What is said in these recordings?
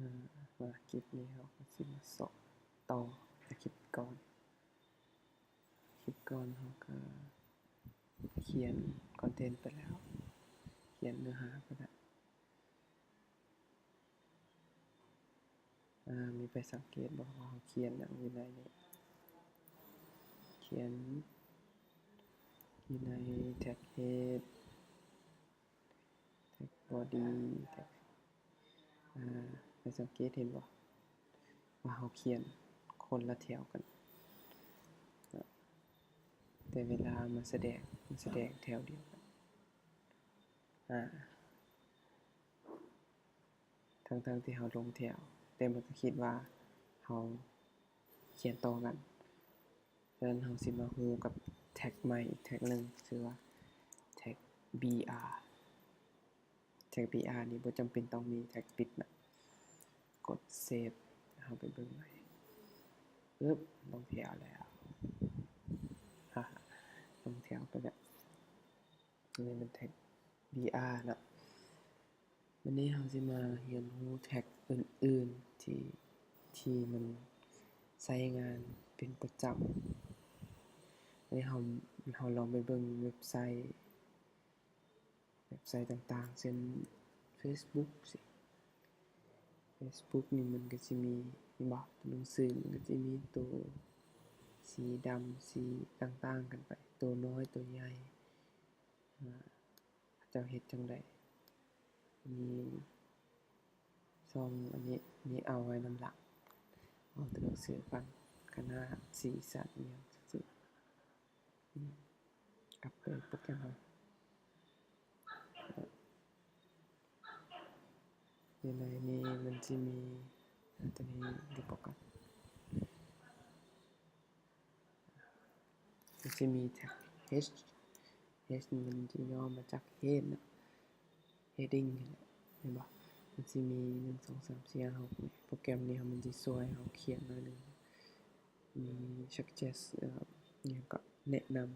ອາ ມາຄລິບນີ້ເຮົາກໍຊິມາເສາະຕໍ່ຈາກຄລິບກ່ອນ. ຄລິບກ່ອນເຮົາກໍຂຽນຄອນເທັນໄປແລ້ວ, ຂຽນເນື້ອຫາໄປແລ້ວ. ອາ ມີໃຜສັງເກດບໍ່ວ່າເຮົາຂຽນຫຍັງຢູ່ໃນນີ້? ຂຽນຢູ່ໃນແທັກເຮດ ແທັກບອດີ້ ແທັກ ອາ ໃຫ້ສັງເກດເຫັນບໍ່ວ່າເຮົາຂຽນຄົນລະແຖວກັນເນາະ, ແຕ່ເວລາມາສະແດງ ມັນສະແດງແຖວດຽວກັນ. ອາ ທັງໆທີ່ເຮົາລົງແຖວ ແຕ່ມັນກໍຄິດວ່າເຮົາຂຽນຕໍ່ກັນ. ສະນັ້ນເຮົາຊິມາຮູ້ກັບແທັກໃໝ່ອີກແທັກໜຶ່ງ ຊື່ວ່າແທັກບີອາ. ແທັກບີອານີ້ບໍ່ຈຳເປັນຕ້ອງມີແທັກປິດນະ. ກົດເຊບ ເຮົາໄປເບິ່ງໃໝ່. ປຶບ ລົງແຖວແລ້ວ. ລົງແຖວໄປແລ້ວ. ອັນນີ້ແມ່ນແທັກບີອາເນາະ. ບາດນີ້ເຮົາຊິມາຮຽນຮູ້ແທັກອື່ນໆ ທີ່ ທີ່ມັນໃຊ້ງານເປັນປະຈຳ. ອັນນີ້ເຮົາ ເຮົາລອງໄປເບິ່ງເວັບໄຊ ເວັບໄຊຕ່າງໆ ເຊັ່ນ ເຟສບຸກ ເຟສບຸກນີ້ມັນກໍຊິມີ ເຫັນບໍ່ ຕົວໜັງສືມັນກໍຊິມີໂຕສີດຳ ສີຕ່າງໆກັນໄປ, ໂຕນ້ອຍ ໂຕໃຫຍ່ ເຂົາເຈົ້າເຮັດຈັ່ງໃດ. ມີຊ່ອງອັນນີ້ ນີ້ເອົາໄວ້ນຳຫຼັງ ເອົາຕົວໜັງສືຟັງ ຂະໜາດ ສີສັນ ອີ່ຫຍັງຊື່ໆ. ອືມ ກັບໄປໂປຣແກຣມເຮົາ. ຢູ່ໃນນີ້ມັນຊິມີ ອາ ຕົວນີ້ ດີໂຟກັສ ມັນຊິມີແທັກເຮດ ເຮດມັນຊິຫຍໍ້ມາຈາກເຮດເນາະ ເຮດດິງ ເຫັນບໍ່? ມັນຊິມີ ໜຶ່ງ ສອງ ສາມ ສີ່ ຫ້າ ຫົກ ໂປຣແກຣມນີ້ມັນຊິຊ່ວຍເຮົາຂຽນໜ້ອຍໜຶ່ງ. ມີຊັກເຈັດ ເອີ ຫຍັງເກາະ ແນະນຳ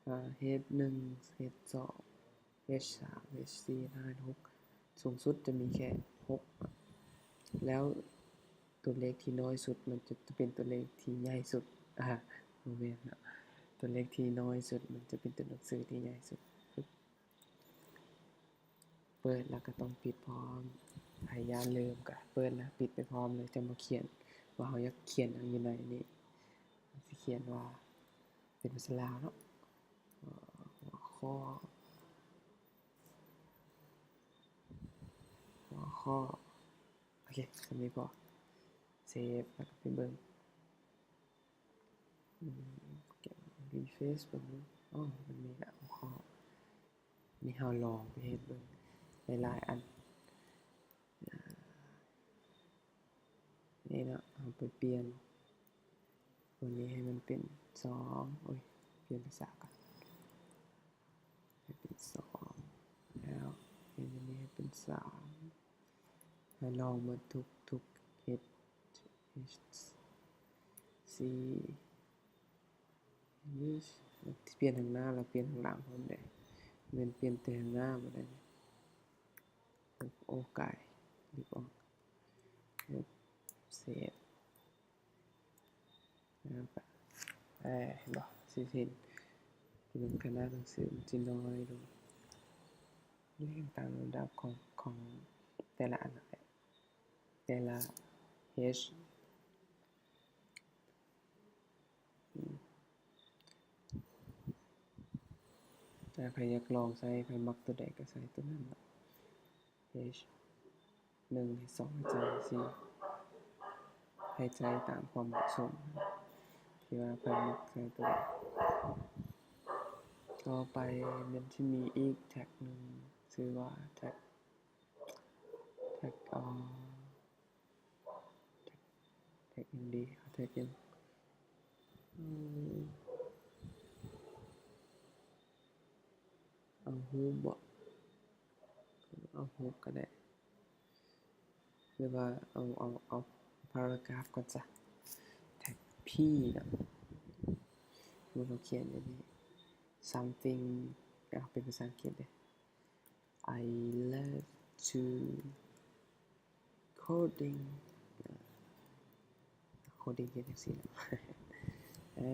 ອາ ເຮດໜຶ່ງ ເຮດສອງ ເຮດສາມ ເຮດສີ່ ຫ້າ ຫົກ ສູງສຸດຈະມີແຄ່ຫົກ ແລ້ວຕົວເລກທີ່ນ້ອຍສຸດມັນຈະເປັນຕົວເລກທີ່ໃຫຍ່ສຸດ. ອາ ບໍ່ແມ່ນເນາະ ຕົວເລກທີ່ນ້ອຍສຸດມັນຈະເປັນຕົວໜັງສືທີ່ໃຫຍ່ສຸດ. ເປີດແລ້ວກໍຕ້ອງປິດພ້ອມ. ໃຜຢ້ານລືມກໍເປີດແລ້ວປິດໄປພ້ອມເລີຍ ຈັ່ງມາຂຽນວ່າເຮົາຢາກຂຽນຫຍັງຢູ່ໃນນີ້. ເຮົາຊິຂຽນວ່າເປັນພາສາລາວເນາະ ຫົວຂໍ້ ຫົວຂໍ້. ໂອເຄ ສ່ຳນີ້ພໍ ເຊບ ແລ້ວກໍໄປເບິ່ງ ອືມ ເກັບ ຣີເຟຣຊເບິ່ງ. ອໍ ມັນມີແລ້ວ ຫົວຂໍ້. ນີ້ເຮົາລອງໄປເຮັດເບິ່ງຫຼາຍໆອັນ ອາ ນີ້ເນາະ ເຮົາໄປປ່ຽນຕົວນີ້ໃຫ້ມັນເປັນສອງ ໂອ້ຍ ປ່ຽນພາສາກ່ອນ ໃຫ້ເປັນສອງ ແລ້ວປ່ຽນຕົວນີ້ໃຫ້ເປັນສາມ ໃຫ້ລອງໝົດທຸກ ທຸກເຮັດ ເຮັດ ຊີ ເຮັດ ປ່ຽນທາງໜ້າ ແລ້ວປ່ຽນທາງຫຼັງພ້ອມເດ້ ແມ່ນປ່ຽນແຕ່ທາງໜ້າບໍ່ໄດ້. ໂອ້ ກາຍ ລິບອອກ ເຊບ ແລ້ວກໍ ເຫັນບໍ່ ຊິເຫັນ ຂະໜາດໜັງສືມັນຊິນ້ອຍລົງ ລຽງຕາມລຳດັບຂອງ ຂອງແຕ່ລະອັນນັ້ນແຫຼະ ແຕ່ລະເຮດ ອືມ ຖ້າໃຜຢາກລອງໃຊ້ ໃຜມັກຕົວໃດກໍໃຊ້ຕົວນັ້ນເນາະ ເຮດໜຶ່ງ ເຮດສອງ ເຮດສາມ ເຮດສີ່ ໃຫ້ໃຊ້ຕາມຄວາມເໝາະສົມທີ່ວ່າໃຜມັກໃຊ້ຕົວໃດ. ຕໍ່ໄປມັນຊິມີອີກແທັກໜຶ່ງ ຊື່ວ່າແທັກ ແທັກ ເອີ ແທັກ ແທັກຫຍັງດີ ເອົາແທັກຫຍັງ ເອີ ເອົາຮູບບໍ ເອົາຮູບກໍໄດ້ ຫຼືວ່າເອົາ ເອົາ ເອົາພາຣາກຣາຟກ່ອນຊະ ແທັກພີເນາະ ສົມມຸດເຮົາຂຽນແບບນີ້ something ເອົາເປັນພາສາອັງກິດເດ້ I love to coding coding ເຮັດຈັ່ງຊີ້ເນາະ ເອີ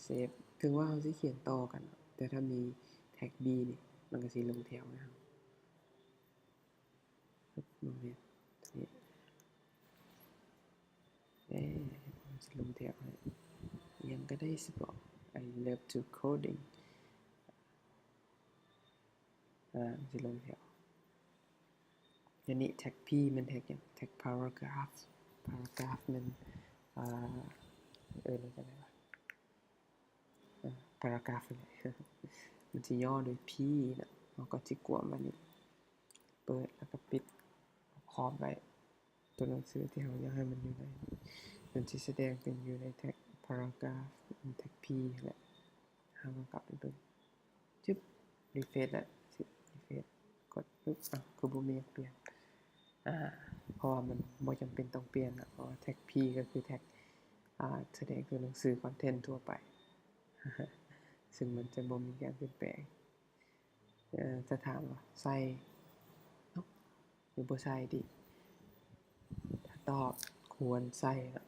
save ເຖິງວ່າເຮົາຊິຂຽນຕໍ່ກັນເນາະ ແຕ່ຖ້າມີ tag B ນີ້ ມັນກໍຊິລົງແຖວໃຫ້ເຮົາ ບໍ່ແມ່ນ ເອີ ມັນຊິລົງແຖວໃຫ້ ອີ່ຫຍັງກໍໄດ້ຊິບອກ I love to coding ອາ ມັນຊິລົງແຖວ ດຽວນີ້ tag P ແມ່ນ tag ຫຍັງ? tag paragraph paragraph ແມ່ນ ອາ ເອີ້ນວ່າຈັ່ງໃດວະ? ອາ paragraph ນີ້ແຫຼະ ມັນຊິຫຍໍ້ໂດຍ P ເນາະ ເຮົາກໍຊິກວມອັນນີ້ ເປີດ ແລ້ວກໍປິດຂອບໄວ້ ຕົວໜັງສືທີ່ເຮົາຢາກໃຫ້ມັນຢູ່ໃນ ມັນຊິສະແດງເປັນຢູ່ໃນ tag paragraph tag P ຫັ້ນແຫຼະ ເຮົາກໍກັບໄປເບິ່ງ ຈຶບ refresh ລະ refresh ກົດປຶບ ອ້າວ ຄືບໍ່ມີຫຍັງປ່ຽນ ອາ ເພາະວ່າມັນບໍ່ຈຳເປັນຕ້ອງປ່ຽນລະ ເພາະວ່າ tag P ກໍຄື tag ອາ ສະແດງຕົວໜັງສື content ທົ່ວໄປ ເຊິ່ງມັນຈະບໍ່ມີການປ່ຽນແປງ ເອີ ຈະຖາມວ່າໃສ່ເນາະ ຫຼືບໍ່ໃສ່ດີ? ຖ້າຕອບຄວນໃສ່ເນາະ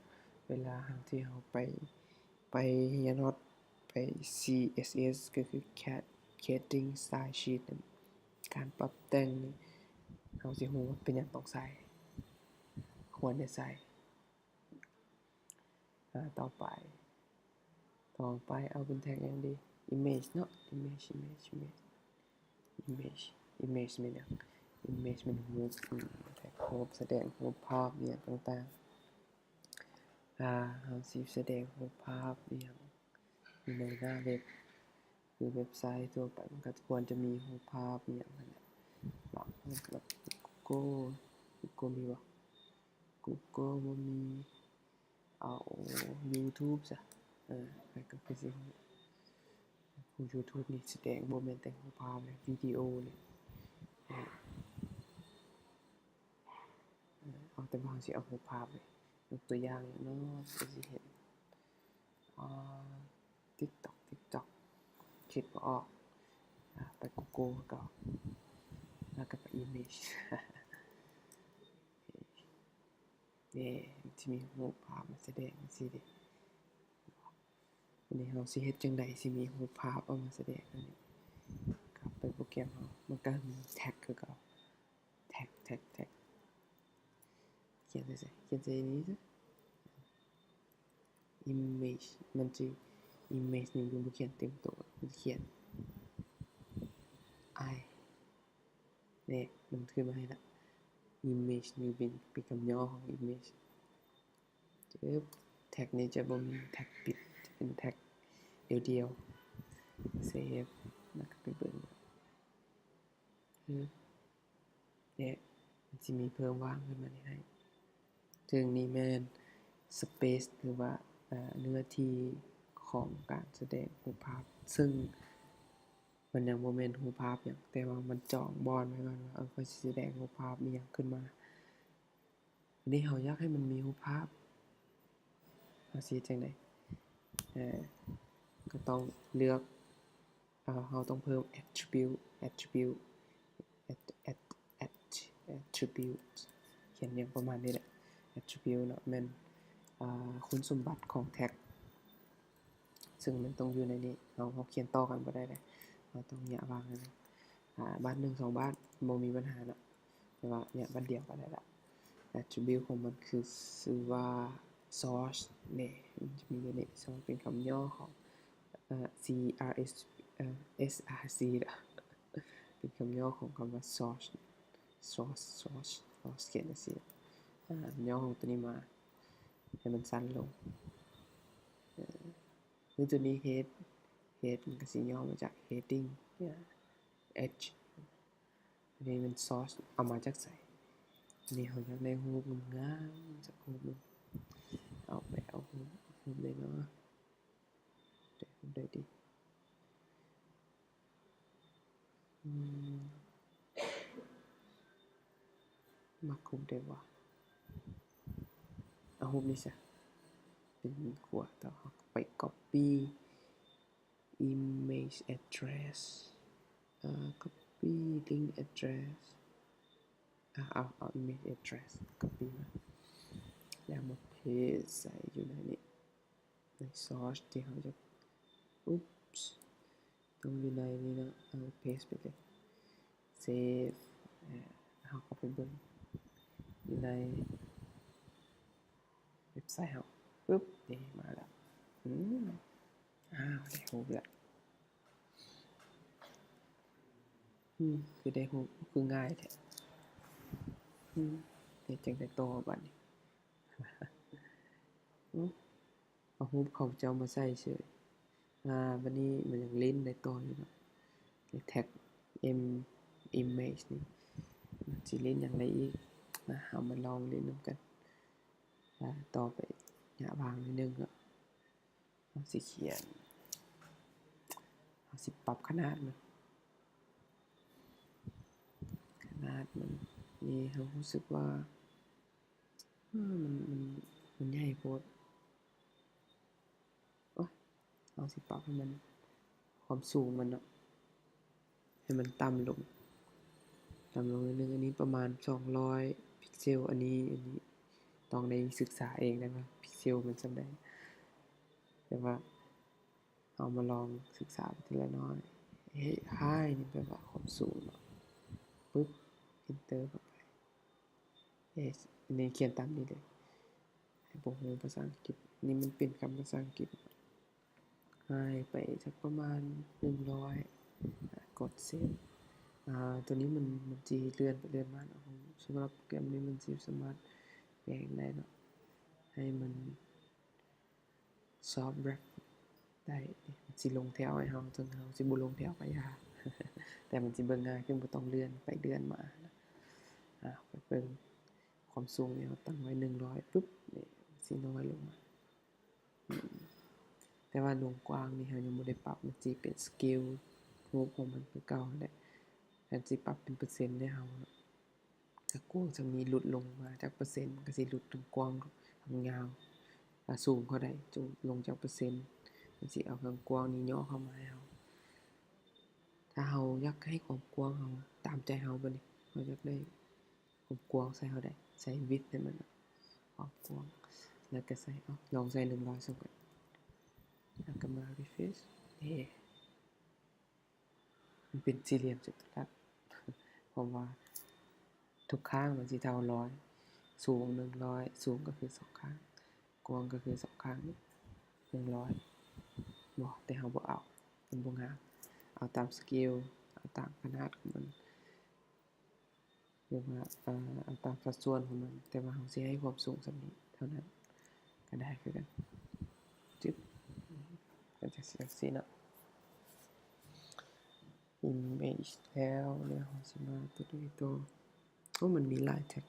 ເວລາທີ່ເຮົາໄປ ໄປຮຽນຮອດໄປ CSS ກໍຄື Cad- Cadence Style Sheet ນັ້ນ ການປັບແຕ່ງນີ້ ເຮົາຊິຮູ້ວ່າເປັນຫຍັງຕ້ອງໃສ່ ຄວນໄດ້ໃສ່. ອາ ຕໍ່ໄປ ຕໍ່ໄປເອົາເປັນ tag ຫຍັງດີ? image ເນາະ image image image image image ແມ່ນຫຍັງ? image ແມ່ນຮູບ ອາ tag ຮູບ ສະແດງຮູບພາບອີ່ຫຍັງຕ່າງໆ ອາ ເຮົາຊິສະແດງຮູບພາບອີ່ຫຍັງ ຢູ່ໃນໜ້າເວັບ ຄືເວັບໄຊທົ່ວໄປ ມັນກໍຄວນຈະມີຮູບພາບອີ່ຫຍັງຫັ້ນແຫຼະ ບາງຮູບແບບ Google Google ມີບໍ່? Google ບໍ່ມີ ເອົາ YouTube ຊະ ເອີ ໃຜກໍຄືຊິຮູ້ YouTube ນີ້ສະແດງບໍ່ແມ່ນແຕ່ຮູບພາບເດ ວິດີໂອເລີຍ ເອີ ເອົາແຕ່ວ່າເຮົາຊິເອົາຮູບພາບເລີຍ ຍົກຕົວຢ່າງຫຍັງເນາະ ກໍຊິເຫັນ ອາ TikTok TikTok ຄິດບໍ່ອອກ ອາ ໄປ Google ຄືເກົ່າ ແລ້ວກໍໄປ image ເດ້ ມັນຊິມີຮູບພາບມາສະແດງຈັ່ງຊີ້ເດ້ ບາດນີ້ເຮົາຊິເຮັດຈັ່ງໃດຊິມີຮູບພາບອອກມາສະແດງອັນນີ້ ກັບໄປໂປຣແກຣມເຮົາ ມັນກໍມີ tag ຄືເກົ່າ tag tag tag ຂຽນໃສ່ໃສ? ຂຽນໃສ່ນີ້ຊະ image ມັນຈະ image ນີ້ມັນບໍ່ຂຽນເຕັມໂຕ ມັນຂຽນ I ນີ້ ມັນຂຶ້ນມາໃຫ້ລະ image ນີ້ເປັນ ເປັນຄຳຫຍໍ້ຂອງ image ຈຶບ tag ນີ້ຈະບໍ່ມີ tag ປິດ ຈະເປັນ tag ດຽວໆ save ແລ້ວກໍໄປເບິ່ງ ເອີ ແລະ ມັນຊິມີເພີ່ມວ່າງຂຶ້ນມານີ້ໃຫ້ ເຊິ່ງນີ້ແມ່ນ space ຫຼືວ່າ ເນື້ອທີ່ຂອງການສະແດງຮູບພາບ ເຊິ່ງມັນຍັງບໍ່ແມ່ນຮູບພາບຫຍັງ ແຕ່ວ່າມັນຈອງບ່ອນໄວ້ກ່ອນວ່າ ເອີ ຂ້ອຍຊິສະແດງຮູບພາບອີ່ຫຍັງຂຶ້ນມາ ບາດນີ້ເຮົາຢາກໃຫ້ມັນມີຮູບພາບ ເຮົາຊິເຮັດຈັ່ງໃດ? ເອີ ກໍຕ້ອງເລືອກ ເຮົາຕ້ອງເພີ່ມ attribute attribute at- at- at- attribute ຂຽນຫຍັງປະມານນີ້ແຫຼະ attribute ເນາະ ແມ່ນ ອາ ຄຸນສົມບັດຂອງ tag ເຊິ່ງມັນຕ້ອງຢູ່ໃນນີ້ ເຮົາ ເຮົາຂຽນຕໍ່ກັນບໍ່ໄດ້ເດ້ ເຮົາຕ້ອງຍະວາງໃຫ້ມັນ ອາ ບາດໜຶ່ງສອງບາດບໍ່ມີບັນຫາເນາະ ແຕ່ວ່າຍະບາດດຽວກໍໄດ້ລະ attribute ຂອງມັນຄືຊື່ວ່າ source ນີ້ ມັນຈະມີຢູ່ນີ້ ເຊິ່ງເປັນຄຳຫຍໍ້ຂອງ ເອີ C R S ເອີ S R C ເນາະ ເປັນຄຳຫຍໍ້ຂອງຄຳວ່າ source source source source ຂຽນຈັ່ງຊີ້ ອາ ຫຍໍ້ຂອງຕົວນີ້ມາ ໃຫ້ມັນສັ້ນລົງ ເອີ ຄືຕົວນີ້ head head ມັນກໍຊິຫຍໍ້ມາຈາກ heading H ອັນນີ້ແມ່ນ source ເອົາມາຈາກໃສ? ອັນນີ້ເຮົາຢາກໄດ້ຮູບງາມໆ ຈັກຮູບໜຶ່ງ ເອົາໄປເອົາຮູບ ຮູບໃດເນາະ? ໄດ້ຮູບໃດດີ? ອືມ ມັກຮູບໃດວະ? ເອົາຮູບນີ້ຊະ ເປັນຂົວ ແລ້ວເຮົາກໍໄປ copy image address ເອີ copy link address ອາ ເອົາ ເອົາ image address copy ມາ ຈະມາ paste ໃສ່ຢູ່ໃນນີ້ ໃນ source ທີ່ເຮົາຈະ oops ຕ້ອງຢູ່ໃນນີ້ເນາະ ເອົາ paste ໄປເລີຍ save ເຮົາເຂົ້າໄປເບິ່ງຢູ່ໃນເວັບໄຊເຮົາ ປຶບ ນີ້ມາແລ້ວ ອືມ ອ້າວ ໄດ້ຮູບແລ້ວ ອືມ ຄືໄດ້ຮູບ ຄືງ່າຍແທ້ ອືມ ເຮັດຈັ່ງໃດຕໍ່ບາດນີ້ ອືມ ເອົາຮູບເຂົາເຈົ້າມາໃສ່ເສີຍ ອາ ບາດນີ້ມັນຍັງຫຼິ້ນໄດ້ຕໍ່ຢູ່ເນາະ ແທັກ M image ນີ້ ມັນຊິຫຼິ້ນຫຍັງໄດ້ອີກ ມາ ເຮົາມາລອງຫຼິ້ນນຳກັນ ອາ ຕໍ່ໄປ ຍະຫວ່າງໜ້ອຍໜຶ່ງເນາະ ເຮົາຊິຂຽນ ເຮົາຊິປັບຂະໜາດມັນ ຂະໜາດມັນ ນີ້ເຮົາຮູ້ສຶກວ່າ ເອີ ມັນ ມັນ ມັນໃຫຍ່ໂພດ ໂອ້ຍ ເຮົາຊິປັບໃຫ້ມັນ ຄວາມສູງມັນເນາະ ໃຫ້ມັນຕ່ຳລົງ ຕ່ຳລົງໜ້ອຍໜຶ່ງ ອັນນີ້ປະມານສອງຮ້ອຍພິກເຊວ ອັນນີ້ ອັນນີ້ຕ້ອງໄດ້ສຶກສາເອງນະວ່າພິກເຊວມັນສ່ຳໃດ ແຕ່ວ່າເຮົາມາລອງສຶກສາໄປທີລະໜ້ອຍ ເຮັດ high ນີ້ແປວ່າຄວາມສູງເນາະ ປຶບ enter ເຂົ້າໄປ ເອ ນີ້ຂຽນຕາມນີ້ເລີຍ ໃຫ້ບໍ່ຮູ້ພາສາອັງກິດ ນີ້ມັນເປັນຄຳພາສາອັງກິດ high ໄປຈັກປະມານໜຶ່ງຮ້ອຍ ອາ ກົດ save ອາ ໂຕນີ້ມັນ ມັນຊິເລື່ອນໄປເລື່ອນມາເນາະ ສຳລັບໂປຣແກຣມນີ້ມັນຊິສາມາດແປງໄດ້ເນາະ ໃຫ້ມັນ ຊອບແຣັບໄດ້ ມັນຊິລົງແຖວໃຫ້ເຮົາ ເຖິງເຮົາຊິບໍ່ລົງແຖວກະຢ່າ ແຕ່ມັນຊິເບິ່ງງ່າຍຂຶ້ນ ບໍ່ຕ້ອງເລື່ອນໄປເລື່ອນມານະ ອາ ໄປເບິ່ງຄວາມສູງນີ້ ເຮົາຕັ້ງໄວ້ໜຶ່ງຮ້ອຍປຶບ ນີ້ມັນຊິນ້ອຍລົງມາ ອືມ ແຕ່ວ່າລວງກວ້າງນີ້ເຮົາຍັງບໍ່ໄດ້ປັບ ມັນຊິເປັນສະເກວຮູບຂອງມັນຄືເກົ່າຫັ້ນແຫຼະ ຄັນຊິປັບເປັນເປີເຊັນໃຫ້ເຮົາເນາະ ກະກວ້າງສ່ຳນີ້ ຫຼຸດລົງມາຈັກເປີເຊັນ ມັນກະຊິຫຼຸດທັງກວ້າງທັງຍາວ ກະສູງເທົ່າໃດ ລົງຈັກເປີເຊັນ ມັນຊິເອົາທາງກວ້າງນີ້ຍໍ້ເຂົ້າມາໃຫ້ເຮົາ ຖ້າເຮົາຢາກໃຫ້ຄວາມກວ້າງເຮົາຕາມໃຈເຮົາ ບາດນີ້ເຮົາຢາກໄດ້ຄວາມກວ້າງໃສ່ເທົ່າໃດ ໃສ່ width ໃຫ້ມັນ ຄວາມກວ້າງ ແລ້ວກະໃສ່ ເອົາ ລອງໃສ່ໜຶ່ງຮ້ອຍຊະກ່ອນ ແລ້ວກະມາ refresh ເດ້ ມັນເປັນສີ່ຫຼ່ຽມຈັດຕຸລັດ ເພາະວ່າທຸກຂ້າງມັນຊິເທົ່າຮ້ອຍ ສູງໜຶ່ງຮ້ອຍ ສູງກະຄືສອງຂ້າງ ກວ້າງກະຄືສອງຂ້າງໜຶ່ງຮ້ອຍ ບໍ່ ແຕ່ເຮົາບໍ່ເອົາ ມັນບໍ່ງາມ ເອົາຕາມສະເກວ ເອົາຕາມຂະໜາດຂອງມັນ ຫຼືວ່າ ເອີ ເອົາຕາມສັດສ່ວນຂອງມັນ ແຕ່ວ່າເຮົາຊິໃຫ້ຄວາມສູງສ່ຳນີ້ເທົ່ານັ້ນກະໄດ້ຄືກັນ ຈຶບ ກະຈະເປັນຈັ່ງຊີ້ເນາະ image ແລ້ວ ແລ້ວເຮົາຊິມາຕົວໃດຕໍ່ ໂອ້ ມັນມີຫຼາຍແທັກ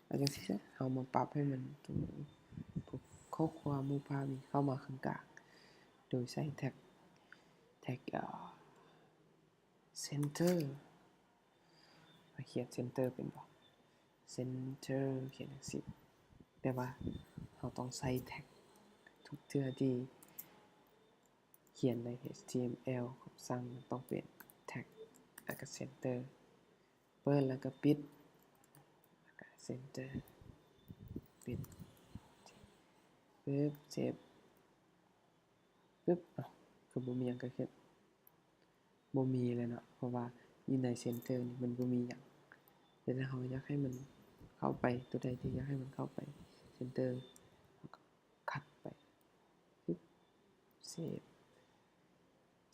ເອົາຈັ່ງຊີ້ຊະ ເຮົາມາປັບໃຫ້ມັນຕົວນີ້ ຂໍ້ຄວາມຮູບພາບນີ້ເຂົ້າມາເຄິ່ງກາງ ໂດຍໃຊ້ແທັກ ແທັກ ເອີ center ຂ້ອຍຂຽນ center ເປັນບໍ່? center ຂຽນຈັ່ງຊີ້ ແຕ່ວ່າເຮົາຕ້ອງໃສ່ແທັກ ທຸກເທື່ອທີ່ຂຽນໃນ ເອັດທີທີເອັມແອລ ຄຳສັ່ງມັນຕ້ອງເປັນແທັກ ແລ້ວກະ center ເປີດແລ້ວກະປິດ ແລ້ວກະ center ປິດ ປຶບ ເຊບ ປຶບ ເອົ້າ ຄືບໍ່ມີຫຍັງເກີດຂຶ້ນ? ບໍ່ມີແລ້ວເນາະ ເພາະວ່າຢູ່ໃນ center ນີ້ມັນບໍ່ມີຫຍັງ ແຕ່ຖ້າເຮົາຢາກໃຫ້ມັນເຂົ້າໄປ ໂຕໃດທີ່ຢາກໃຫ້ມັນເຂົ້າໄປ center ເຮົາກະຄັດໄປ ປຶບ ເຊບ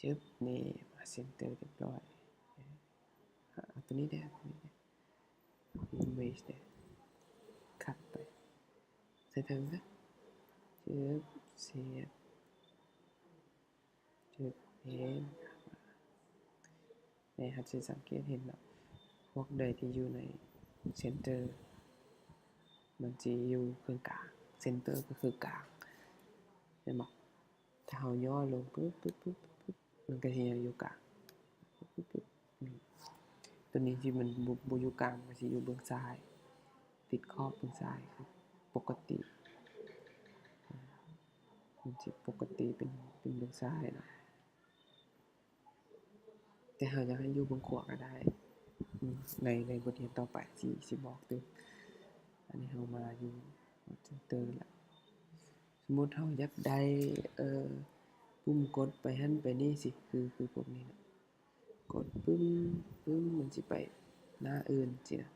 ຈຶບ ນີ້ມາ center ຮຽບຮ້ອຍ ເອົາໂຕນີ້ແດ່ ໂຕນີ້ແດ່ image ແດ່ ຄັດໄປ ໃສ່ເທິງຊະ ຈຶບ ເຊບ ຈຶບ ເຫັນ ນີ້ເຮົາຊິສັງເກດເຫັນເນາະ ພວກໃດທີ່ຢູ່ໃນ center ມັນຊິຢູ່ເຄິ່ງກາງ center ກະຄືກາງ ເຫັນບໍ່? ຖ້າເຮົາຍໍລົງປຶບ ປຶບ ປຶບ ປຶບ ມັນກະຊິຍັງຢູ່ກາງ ປຶບ ປຶບ ປຶບ ອືມ ໂຕນີ້ທີ່ມັນບໍ່ ບໍ່ຢູ່ກາງ ມັນກະຊິຢູ່ເບື້ອງຊ້າຍ ຕິດຂອບເບື້ອງຊ້າຍຄືປົກກະຕິ ມັນຊິປົກກະຕິເປັນ ເປັນເບື້ອງຊ້າຍເນາະ ແຕ່ເຮົາຢາກໃຫ້ຢູ່ເບື້ອງຂວາກະໄດ້ ອືມ ໃນ ໃນບົດຮຽນຕໍ່ໄປຊິ ຊິບອກຕື່ມ ອັນນີ້ເຮົາມາຢູ່ ເຊັນເຕີລະ ສົມມຸດເຮົາຢາກໄດ້ ເອີ ປຸ່ມກົດໄປຫັ້ນໄປນີ້ຊິ ຄື ຄືພວກນີ້ນະ ກົດປຶ້ມ ປຶ້ມ ມັນຊິໄປໜ້າອື່ນຊິນະ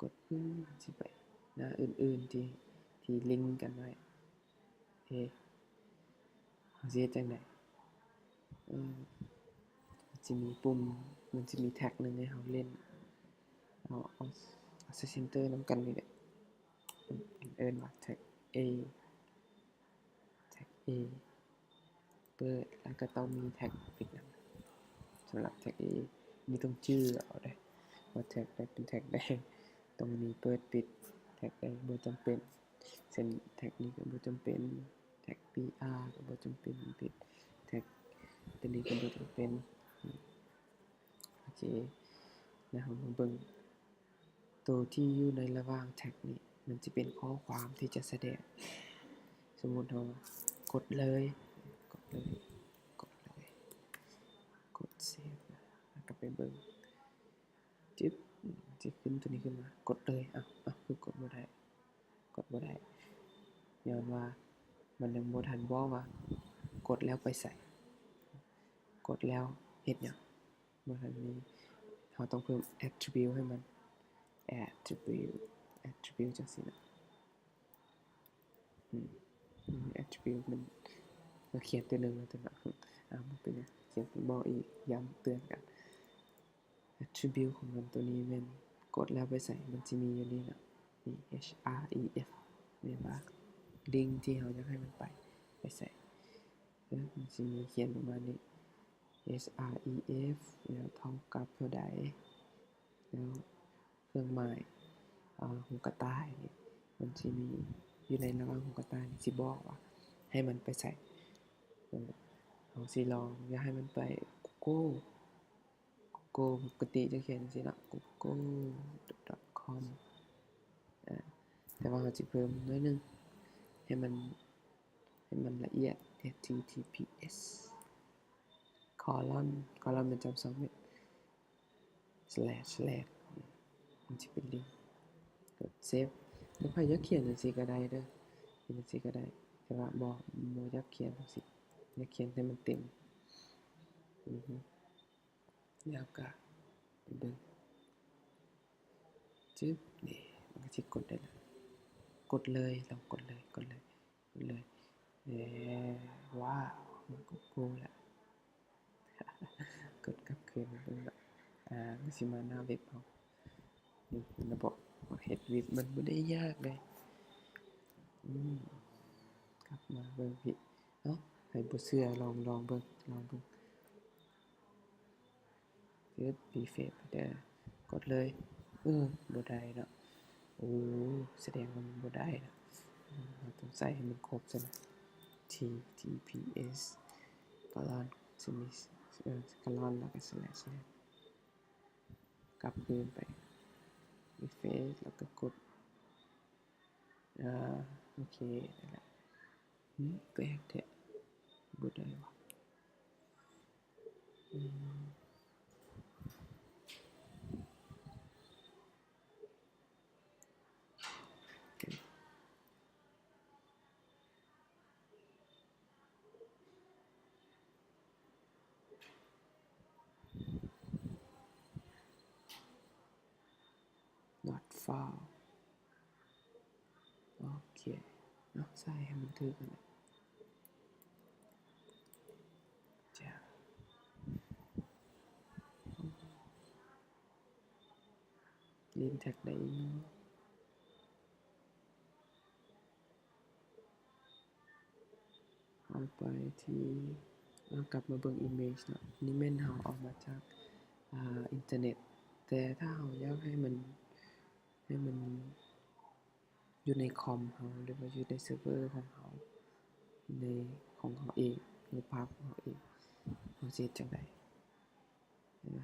ກົດປຶ້ມ ມັນຊິໄປໜ້າອື່ນໆ ທີ່ ທີ່ລິງກັນໄວ້ ເອ ເຮົາຊິເຮັດຈັ່ງໃດ? ເອີ ມັນຊິມີປຸ່ມ ມັນຊິມີແທັກໜຶ່ງໃຫ້ເຮົາຫຼິ້ນ ເອົາ ເອົາ ເອົາໃສ່ເຊັນເຕີນຳກັນນີ້ແຫຼະ ເອີ້ນວ່າແທັກເອ ແທັກເອ ເປີດ ແລ້ວກໍຕ້ອງມີແທັກປິດນຳ. ສຳລັບແທັກເອ ນີ້ຕ້ອງຈື່ເອົາເດ້ ວ່າແທັກໃດເປັນແທັກໃດ ຕ້ອງມີເປີດປິດ ແທັກໃດບໍ່ຈຳເປັນ ເຊັ່ນ ແທັກນີ້ກໍບໍ່ຈຳເປັນ ແທັກພີອາກໍບໍ່ຈຳເປັນ ແທັກຕົວນີ້ກໍບໍ່ຈຳເປັນ. ໂອເຄ ແລ້ວເຮົາມາເບິ່ງ ໂຕທີ່ຢູ່ໃນລະຫວ່າງແທັກນີ້ ມັນຈະເປັນຂໍ້ຄວາມທີ່ຈະສະແດງ. ສົມມຸດເຮົາກົດເລີຍ ກົດເລີຍ ກົດເລີຍ ກົດເຊບ ແລ້ວກໍໄປເບິ່ງ ຈຶບ ຈະຂຶ້ນໂຕນີ້ຂຶ້ນມາ ກົດເລີຍ. ເອົ້າ ເອົ້າ ຄືກົດບໍ່ໄດ້ ກົດບໍ່ໄດ້ ຍ້ອນວ່າມັນຍັງບໍ່ທັນບອກວ່າກົດແລ້ວໄປໃສ ກົດແລ້ວເຮັດຫຍັງ ບໍ່ທັນມີ. ເຮົາຕ້ອງເພີ່ມແອັດທຣິບິວໃຫ້ມັນ ແອັດທຣິບິວ ແອັດທຣິບິວ ຈັ່ງຊີ້ນະ. ອືມ ແອັດທຣິບິວມັນ ເຮົາຂຽນຕົວໜຶ່ງແລ້ວຕົວເນາະ ອາ ບໍ່ເປັນຫຍັງ ຂຽນບອກອີກ ຢ້ຳເຕືອນກັນ. ແອັດທຣິບິວຂອງມັນຕົວນີ້ແມ່ນກົດແລ້ວໄປໃສ ມັນຊິມີຢູ່ນີ້ເນາະ ນີ້ ເອັດຊອາອີເອັຟ ແມ່ນວ່າລິງທີ່ເຮົາຢາກໃຫ້ມັນໄປ ໄປໃສ ເອີ ມັນຊິມີຂຽນປະມານນີ້ ເອັດຊອາອີເອັຟ ແລ້ວເທົ່າກັບເທົ່າໃດ ແລ້ວເຄື່ອງໝາຍ ອາ ຫູກະຕ່າຍນີ້ ມັນຊິມີຢູ່ໃນລະຫວ່າງຫູກະຕ່າຍນີ້ ຊິບອກວ່າໃຫ້ມັນໄປໃສ. ເອີ ເຮົາຊິລອງຢາກໃຫ້ມັນໄປກູໂກ ກູໂກ ປົກກະຕິຈະຂຽນຈັ່ງຊີ້ເນາະ ກູໂກດອດຄອມ ອາ ແຕ່ວ່າເຮົາຊິເພີ່ມໜ້ອຍໜຶ່ງ ໃຫ້ມັນ ໃຫ້ມັນລະອຽດ ເອັດທີທີພີເອັດ ຄອລອນ ຄອລອນແມ່ນຈຳສອງເມັດ ສະແລັດ ສະແລັດ ມັນຊິເປັນລິງ ກົດເຊບ ຫຼືໃຜຢາກຂຽນຈັ່ງຊີ້ກໍໄດ້ເດີ ຂຽນຈັ່ງຊີ້ກໍໄດ້ ແຕ່ວ່າບໍ່ ບໍ່ຢາກຂຽນຈັ່ງຊີ້ ຢາກຂຽນໃຫ້ມັນເຕັມ ອືຮຶ ແລ້ວກະໄປເບິ່ງ ຈຶບ ນີ້ ມັນກະຊິກົດໄດ້ລະ ກົດເລີຍ ລອງກົດເລີຍ ກົດເລີຍ ກົດເລີຍ ເອີ ວ້າວ ມັນກໍໂກ້ລະ ກົດກັບຄືນມາເບິ່ງລະ ອາ ມັນຊິມາໜ້າເວັບເຮົາ ນີ້ ມັນບອກວ່າເຮັດເວັບ ມັນບໍ່ໄດ້ຍາກເດ້ ອືມ ກັບມາເບິ່ງພີ້ ເອົ້າ ໃຜບໍ່ເຊື່ອລອງ ລອງເບິ່ງ ລອງເບິ່ງ. ເຮັດຣີເຟຣຊເດີ ກົດເລີຍ ເອີ ບໍ່ໄດ້ເນາະ ໂອ້ ສະແດງວ່າມັນບໍ່ໄດ້ເນາະ ເຮົາຕ້ອງໃສ່ໃຫ້ມັນຄົບຊັ້ນນະ ທີທີພີເອັດ ຄອລອນ ສະມິດ ເອີ ຄອລອນ ແລ້ວກໍສະແລັດ ສະແລັດ ກັບຄືນໄປ ຣີເຟຣຊ ແລ້ວກໍກົດ ອາ ໂອເຄ ນັ້ນແຫຼະ ຫື ແປກແທ້ ບໍ່ໄດ້ຫວາ ອືມ ນອດຟາວ ໂອເຄ ເນາະ ໃສ່ໃຫ້ມັນຖືກຫັ້ນແຫຼະ ຈ້າ ຫຼິ້ນແທັກໃດອີກເນາະ? ເຮົາໄປທີ່ ເຮົາກັບມາເບິ່ງ image ເນາະ ນີ້ແມ່ນເຮົາເອົາມາຈາກ ອ່າ ອິນເຕີເນັດ ແຕ່ຖ້າເຮົາຢາກໃຫ້ມັນ ໃຫ້ມັນຢູ່ໃນຄອມເຮົາ ຫຼືວ່າຢູ່ໃນເຊີເວີຂອງເຮົາ ໃນ ຂອງເຮົາເອງ ຮູບພາບຂອງເຮົາເອງ ເຮົາຊິເຮັດຈັ່ງໃດ?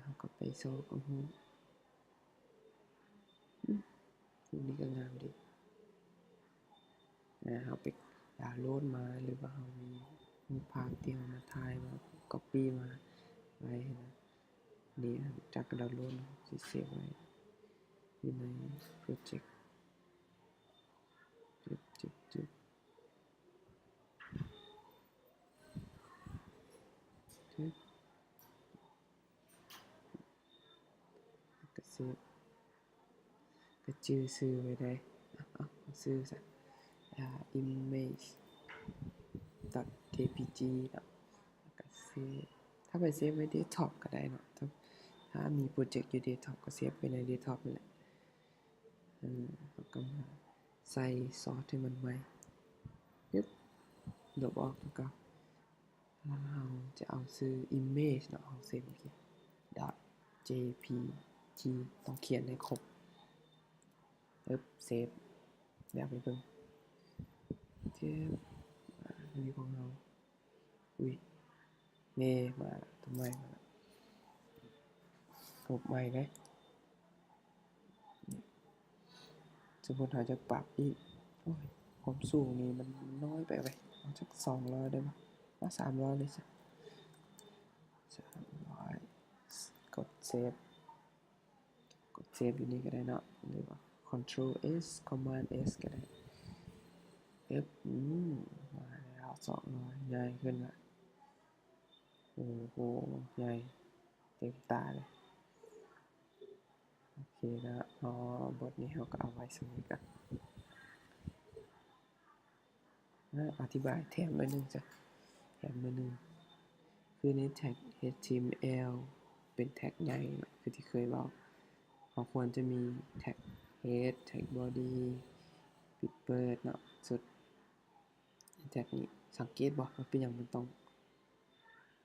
ເຮົາກໍໄປຊອກເອົາຮູບ ອືມ ຮູບນີ້ກໍງາມເດ ອາ ເຮົາໄປດາວໂຫຼດມາ ຫຼືວ່າເຮົາມີຮູບພາບທີ່ເຮົາມາຖ່າຍ ມາກັອບປີ້ມາໄວ້ຫັ້ນນະ ນີ້ຈາກດາວໂຫຼດ ຊິເຊບໄວ້ຢູ່ໃນໂປຣເຈັກ. ກໍຈື່ຊື່ໄວ້ໄດ້ ເອົາ ເອົາຊື່ຊະ ອ່າ image dot jpg ເນາະ ແລ້ວກໍເຊບ ຖ້າໄປເຊບໄວ້ເດັສທັອບກໍໄດ້ເນາະ ຖ້າ ຖ້າມີໂປຣເຈັກຢູ່ເດັສທັອບກໍເຊບໄວ້ໃນເດັສທັອບນັ້ນແຫຼະ ເອີ ເຮົາກໍມາໃສ່ຊອດໃຫ້ມັນໃໝ່ ປຶບ ລົບອອກຄືເກົ່າ ແລ້ວເຮົາຈະເອົາຊື່ image ເນາະ ເຮົາເຊບ ໂອເຄ dot jpg ຕ້ອງຂຽນໃຫ້ຄົບ ປຶບ ເຊບ ດຽວໄປເບິ່ງ ເຊບ ອາ ນີ້ຂອງເຮົາ ອຸ້ຍ ເມ ມາ ໂຕໃໝ່ມາ ລົບໃໝ່ເລີຍ ສົມມຸດເຮົາຈະປັບອີກ ໂອ້ຍ ຄວາມສູງນີ້ມັນນ້ອຍໄປເວີຍ ເອົາຈັກສອງຮ້ອຍໄດ້ບໍ່ ເອົາສາມຮ້ອຍເລີຍຊະ ສາມຮ້ອຍ ກົດເຊບ ກົດເຊບຢູ່ນີ້ກໍໄດ້ເນາະ ຫຼືວ່າ control S command S ກໍໄດ້ ອຶບ ອືມ ມາແລ້ວ ສອງຮ້ອຍ ໃຫຍ່ຂຶ້ນລະ ໂອ້ໂຫ ໃຫຍ່ເຕັມຕາເລີຍ ໂອເຄລະ ເນາະ ບົດນີ້ເຮົາກໍເອົາໄວ້ສ່ຳນີ້ກ່ອນ. ອະ ອະທິບາຍແຖມໜ້ອຍໜຶ່ງຊະ ແຖມໜ້ອຍໜຶ່ງ ຄືໃນແທັກ HTML ເປັນແທັກໃຫຍ່ເນາະ ຄືທີ່ເຄີຍເວົ້າ ເຮົາຄວນຈະມີແທັກ head ແທັກ body ປິດເປີດເນາະ ສຸດ ແທັກນີ້ ສັງເກດບໍ່ ວ່າເປັນຫຍັງມັນຕ້ອງ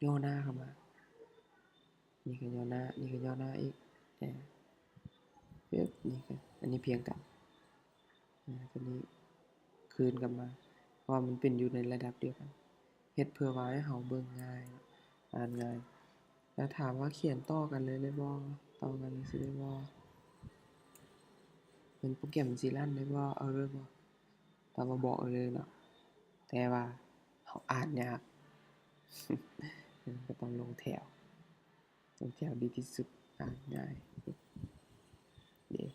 ຍໍ້ໜ້າເຂົ້າມາ ນີ້ກໍຍໍ້ໜ້າ ນີ້ກໍຍໍ້ໜ້າອີກ ອາ ປຶບ ນີ້ກໍ ອັນນີ້ພຽງກັນ ອາ ຕົວນີ້ຄືນກັບມາ ເພາະວ່າມັນເປັນຢູ່ໃນລະດັບດຽວກັນ ເຮັດເພື່ອວ່າໃຫ້ເຮົາເບິ່ງງ່າຍ ອ່ານງ່າຍ ແລ້ວຖາມວ່າຂຽນຕໍ່ກັນເລີຍໄດ້ບໍ່ ຕໍ່ກັນເລີຍຊິໄດ້ບໍ່ ມັນ ໂປຣແກຣມມັນຊິລັນໄດ້ບໍ່ error ບໍ່ ຕອບວ່າບໍ່ error ເນາະ ແຕ່ວ່າເຮົາອ່ານຍາກ ກໍຕ້ອງລົງແຖວ ຕົງແຖວດີທີ່ສຸດ ອ່ານງ່າຍ ເດ້ ນີ້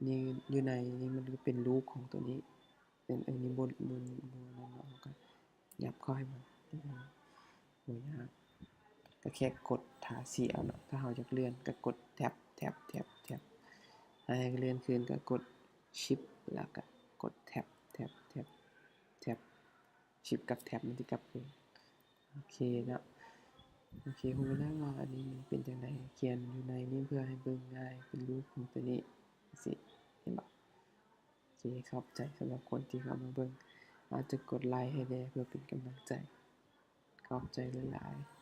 ນີ້ຢູ່ໃນນີ້ມັນກໍເປັນຮູບຂອງຕົວນີ້ ເປັນ ເອີ ນີ້ບໍ່ ບໍ່ ບໍ່ນັ້ນເນາະ ເຮົາກໍຫຍັບເຂົ້າໃຫ້ມັນ ບໍ່ຍາກ ກໍແຄ່ກົດທາສີເອົາເນາະ ຖ້າເຮົາຢາກເລື່ອນກໍກົດແທັບ ແທັບ ແທັບ ແທັບ ຖ້າຢາກເລື່ອນຄືນກໍກົດ Shift ແລ້ວກໍກົດແທັບ ແທັບ ແທັບ ແທັບ Shift ກັບແທັບ ມັນຊິກັບຄືນ ໂອເຄເນາະ ໂອເຄ ຮູ້ແລ້ວວ່າອັນນີ້ມັນເປັນຈັ່ງໃດ ຂຽນຢູ່ໃນນີ້ເພື່ອໃຫ້ເບິ່ງງ່າຍ ເປັນຮູບຂອງຕົວນີ້ ຈັ່ງຊີ້ ເຫັນບໍ່ ໂອເຄ ຂອບໃຈສຳລັບຄົນທີ່ເຂົ້າມາເບິ່ງ ອາດຈະກົດໄລໃຫ້ແດ່ເພື່ອເປັນກຳລັງໃຈ ຂອບໃຈຫຼາຍໆ.